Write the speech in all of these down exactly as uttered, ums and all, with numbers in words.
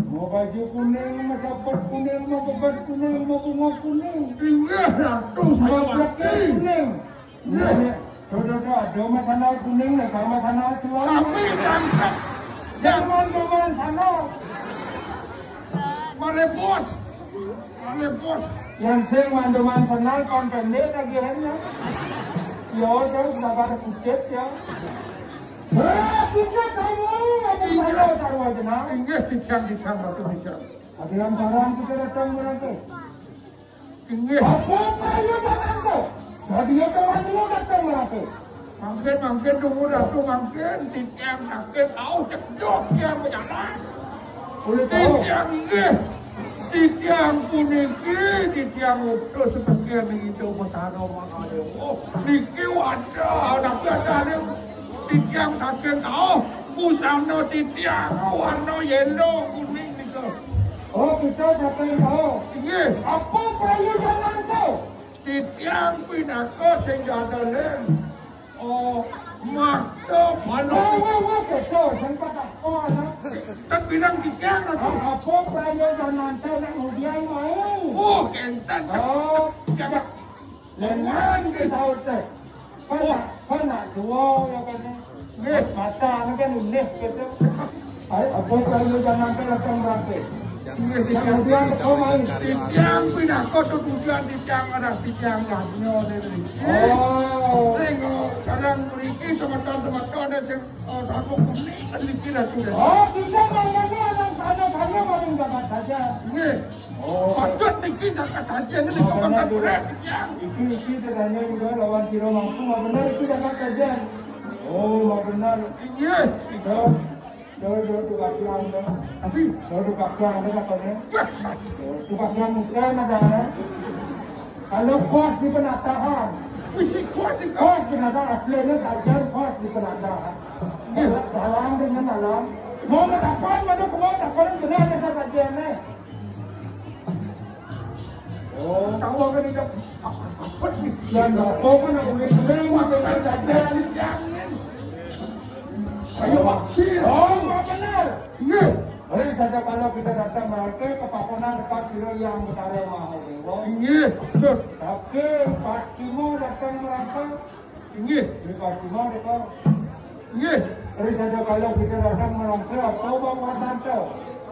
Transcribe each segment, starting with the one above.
Mau baju kuning, mau saput kuning, mau bebat kuning, mau bunga kuning. Inggih, Ratu Sembawati. Kuning. Inggih. Tuh, tuh, tuh, ada masalah kuning, ada masalah selama. Tapi, Ratu, jangan, jangan sana. Mare, Bos. Mare, Bos. Yang sing mandoman senal kon pendek tagihannya. Ya, terus dapat kucit ya. Hei, kita kamu, aku sana sarwa jenang. Inggih, titiang, titiang, Ratu, titiang. Ada yang barang kita datang merangkai. Inggih. Apa perlu datang kau? Jadi ya, kamu datang merangkai. Mangkin, mangkin, tunggu, Ratu, mangkin. Titiang sakit, au, cek jos, tiang berjalan. Boleh tahu? Titiang inggih. Titiang puniki, titiang utus sebagian ring Ida Betara Mahadewa. Niki wadah, tapi ada ning titiang saking kauh. Busana titiang warna yelo kuning nika. Oh, kita saking kauh. Inggih. Apa prayojananto? Titiang pinaka sing jadaling. Oh, makta balok. Wah, wah, wah, kéto, sing patakon, ah. Kan bilang titiang, Ratu. Ah, apa prayojananto nak ngudiang mau? Oh, kénten. Oh, jangan. Lengan disaut téh. Panak, panak dua, ya kan. Nggih. Mata kan unik gitu. Ayo, apa prayojananto datang merangkai? Kemudian kau main. Titiang pinaka tujuan titiang adalah titiang yadnya niki. Oh. Ring, oh, sareng mriki semeton-semeton sing, oh, sarwa kuning niki, Ratu. Oh, kita mangkane anak tane-tane paling dapat saja. Nggih. Oh. Patut niki dapat saja niki. Oh, bener, bener. Titiang. Iki, iki sedanya juga lawan sira mangku, bener iki dapat saja. Oh, bener. Nggih. Itu. Jauh-jauh tukang tuang, tuh. Tapi? Jauh tukang tuang, tuh, katanya. Jauh tukang tuang, bukan ada, ya. Kalau kos di penatahan. Wis, kos di kos penatahan, aslinya kajian kos di penatahan. Iya. Dalam dengan dalam. Mau mendapat, mau ke mau dapat, benar ada saya kajiannya. Oh. Tahu kan itu? Apa nih? Yang apa pun aku boleh sering, masih ada yang jangan. Ayo, Pak. Oh, Pak, benar. Nggih. Ri sadakala kita datang merangkai kepakonan dekat sira Hyang Betara Mahadewa. Nggih, betul. Saking pastima datang merangkai. Nggih. Ri pastima dekat. Nggih. Ri sadakala kita datang merangkai apa, Bang Watanto?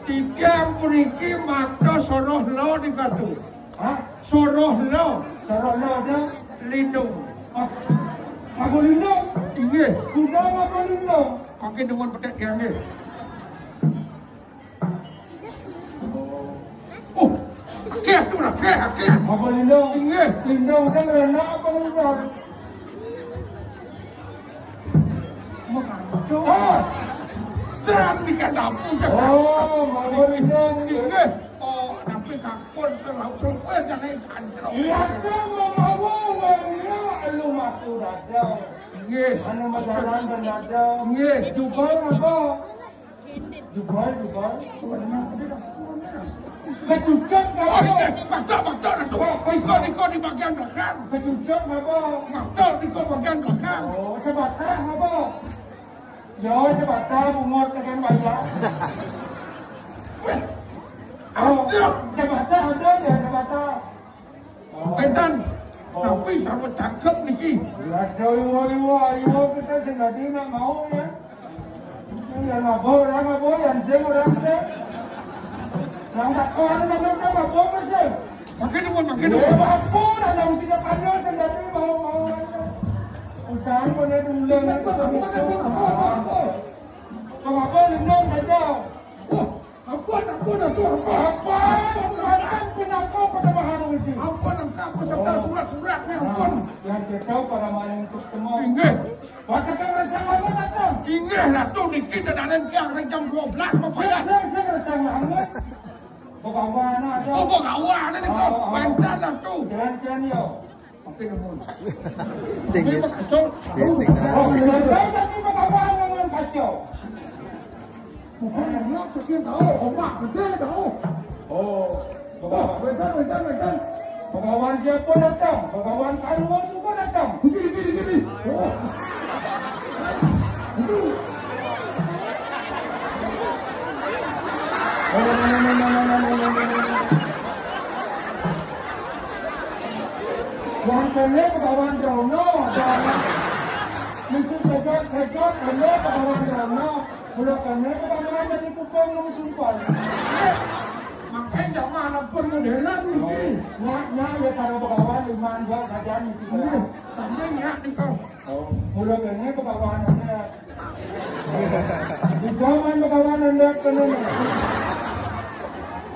Titiang puniki makta soroh lo di batu. Hah? Soroh lo. Soroh lo ada? Lindung. Ah, aku lindung? Inggih. Kuda apa lindung? Mangkin dengan petek dia, nggih. Oh, akeh tuh, akeh, akeh. Apa lindung? Inggih. Lindung kan rena apa lindung? Mengantuk. Ah. Terang di kandapun. Oh, apa lindung? Inggih. Oh, tapi kakun selalu selalu jangan kancro. Iya, kan mau mau wong ya, lu matu dadau. Nggih. Anu majalan bernada. Nggih. Jubal apa? Jubal, jubal. Kecucuk, oh, iya, makta, makta, Ratu. Wah, wah. Iko, iko di bagian belakang. Kecucuk apa? Makta, iko bagian belakang. Oh, sebatah apa? Ya, sebatah, bungut dengan bayar. Oh, sebatah ada ya, sebatah. Enten. Tapi sarwa cakep niki. Aduh, iwa, iwa, iwa, kita sing dadi nak mau ya. Yang apa orang apa yang sing orang sing. Nang tak kau ada mana tak apa apa sih. Makin pun, makin pun. Ya apa, ada yang sing dadi mau mau. Usaha pun ada dulu. Apa apa apa. Apa apa lima saja. Ampun, ampun, ampun, ampun. Ampun, ampun, ampun, ampun, ampun, ampun. Ampun, lengkap beserta surat-suratnya, ampun. Yang kita para maling suk semua. Inggih. Waktu kan resah lama datang. Inggih, Ratu niki tedanen tiang jam dua belas, Bapak. Sing, sing, sing, resah lama. Begawan ada. Oh, begawan ada nih, kok. Oh, oh. Banten, Ratu. Jalan-jalan, yo. Oke, nuwun. Sing. Ini Pak Acong. Sing, sing. Oh, bener. Tadi begawan dengan kacau. Bukan, sekian tahu, omak gede tahu. Oh, Bapak. Bentar, bentar, bentar. Begawan siapa datang? Begawan Kalua juga datang. Begini, begini, begini. Oh. Aduh. Oh, no, no, no. Yang kene begawan Rono, ada misi kejot-kejot, kene begawan Rono. Mula kene kebanyakan dari kupon nang sumpah. Makanya zaman ampun modern niki. Nyak, nyak, ya, sarwa begawan, lima dua saja misi begawan. Sampai nyak nih kau. Oh, mula kene begawan aja. Di zaman begawan aja kene.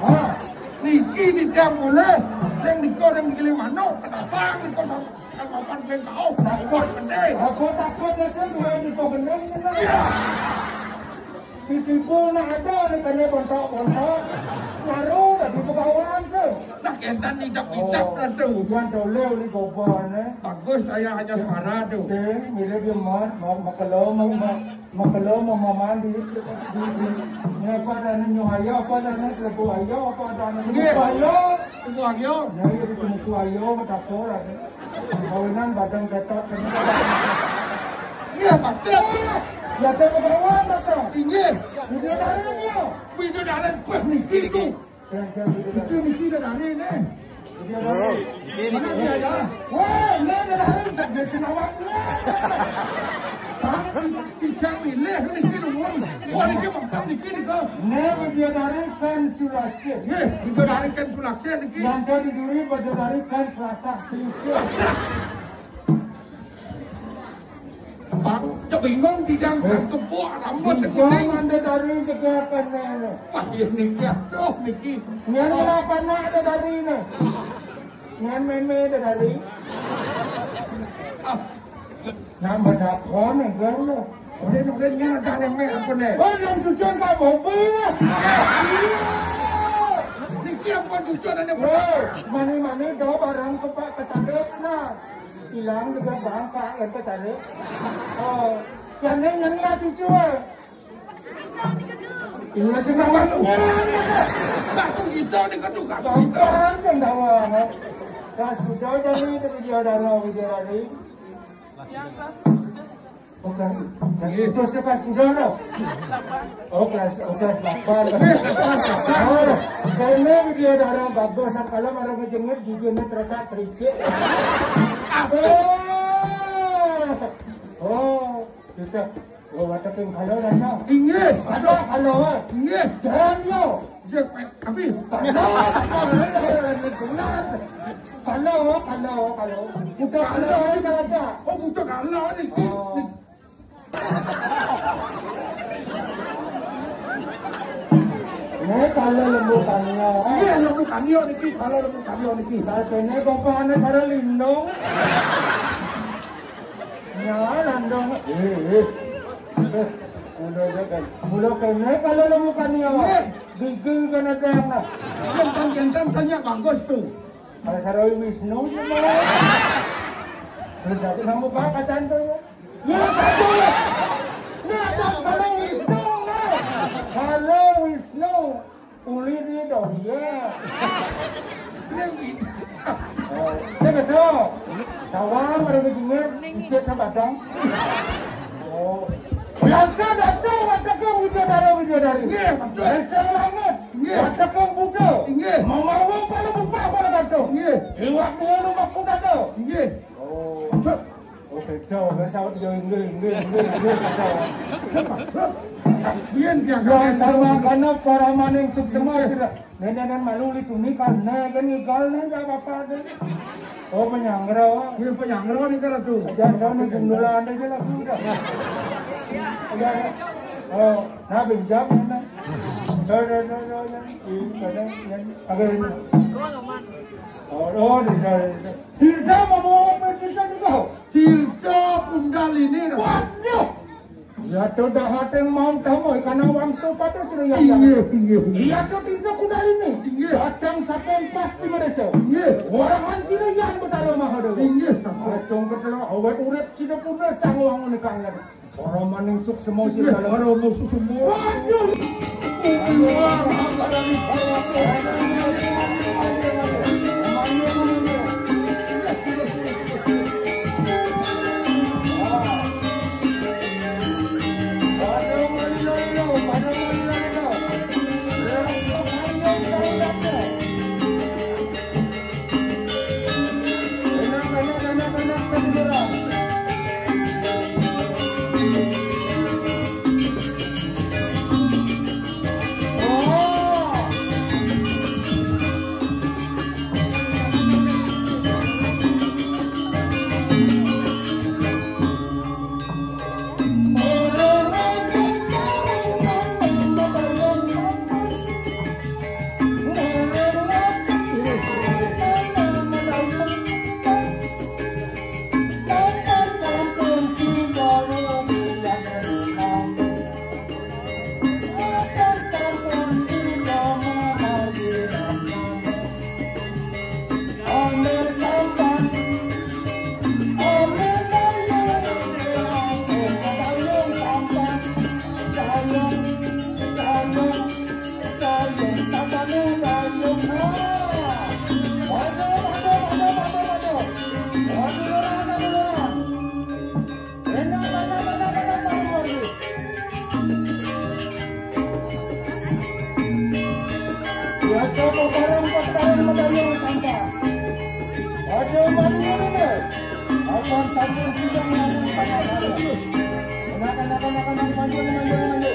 Ha, niki tidak boleh. Yang niko yang dikiling manuk, kenapa niko sama papan paling kau? Takut. Gede. Aku takut ya, sih, dua di pogenden. Iya. Ditipu nak ada ni kena bontok-bontok. Baru tadi begawan se. Nak entan tidak-tidak. Oh. Aduh. Yang dole uli goban eh. Bagus saya hanya suara tu. Sing, mirip dia mat, mau makelo mau ma-, makelo mau mamandi. Ni apa ada ni nyuhaya, apa ada ni telebu ayo, apa ada ni nyuhaya. Tunggu ayo. Ni dia tunggu ayo, betapa lah ni. Kawinan badan ketat kena. Iya, Pak. Ya, teh begawan datang. Inggih. Bidadari ni. Bidadari pas niki tu. Siang-siang bidadari. Itu niki dah dari ni. Bidadari. Mana dia ya? Weh, ni dah dari tak jadi senawat ni. Tidak milih niki tu. Wah, niki makan niki ni ke. Ni bidadari kan sulasi. Ni bidadari kan sulasi niki. Yang tadi duri bidadari kan selasa selisi. Pak, cak bingung di dalam kepok rambut. Di kuning. Zaman dia dari juga kan ni. Wah, ini dia tu niki. Ngan apa nak ada dari ni? Ngan meme ada dari. Nama dah kau ni kan lo. Oleh oleh ngan ada yang me apa ni? Oh, yang sujon kau mobil lah. Niki apa sujon ada? Oh, mani-mani dah barang kepak kecadek lah. Hilang juga bangka yang kecari. Oh, yang ni yang ni cucu eh. Ini senang banget. Langsung kita ni kata kat kita. Gampang sendawa. Kelas kuda jadi itu video dana video lari. Oh, kelas, kelas kuda tu. Oh, kelas, oh, kelas delapan. Oh, kena dia dah orang bagus. Kalau orang kejengit, gigi ni teretak tericik. Oh, oh, kita. Oh, watak yang kalau dah nak. Inggih. Ada kalau, eh. Inggih. Jangan yo. Ya, tapi. Kalau, kalau, kalau, kalau. Kalau, kalau, kalau. Bukan kalau, eh, jangan, jangan. Oh, bukan kalau ni. Oh. Ni kala lembu kania. Iya, lembu kania niki, kala lembu kania niki. Lah kene bapakne sare lindung. Ya, landung. Eh, eh. Eh, mula dia kan. Mula kene kala lembu kania. Iya. Gigi kena dang. Yang kan, yang kan tanya bagus tu. Kalau sare Wisnu, terus aku nang muka kacan tu. Ya, satu. Nah, tak, kalau Wisnu, nah. Kalau Wisnu, uli ni dong, ya. Oh, saya betul. Tawang, ada begini, isi ke batang. Oh. Biasa datang, datang ke video dari, video dari. Iya, betul. Saya selamat. Nggih. Tepung buka. Nggih. Mamawa pada buka pada kanto. Nggih. Iwak dia lu maku dado. Nggih. Oh. Oh, betul. Kan sahut dia, "Nggih, nggih, nggih, nggih," kata. Biyen dia. Yang sama karena para maning suksema sira. Nenek malu li tuni kan, nenek kan ngigal nih, gak apa-apa deh. Oh, penyanggra. Iya, penyanggra nih, kan, tuh. Jangan, jangan, jendela aja lah, udah. Udah. Oh, nah, pinjam, nah. Dah, dah, dah, dah, dah. Ini, dah, dah, dah. Agak ini. Oh, oh, dah, dah, dah. Hilda mau, mau, mau, Hilda juga. Hilda Kundalini, dah. Waduh. Ya, to dah hateng mau tamu, karena wangso pada sira yang. Inggih, inggih. Iya, to tinta Kundalini. Inggih. Datang saben pasti merasa. Inggih. Warahan sira yang Betara Mahadewa. Inggih, sampun. Langsung ketelu awet urip sira puna sang wangun kangen. Para maning suksema sira. Inggih, dalem. Para maning suksema. Waduh. Ada malu ini. Akan sampai sidang yang. Kenapa, kenapa, kenapa, kenapa, maju, maju, maju.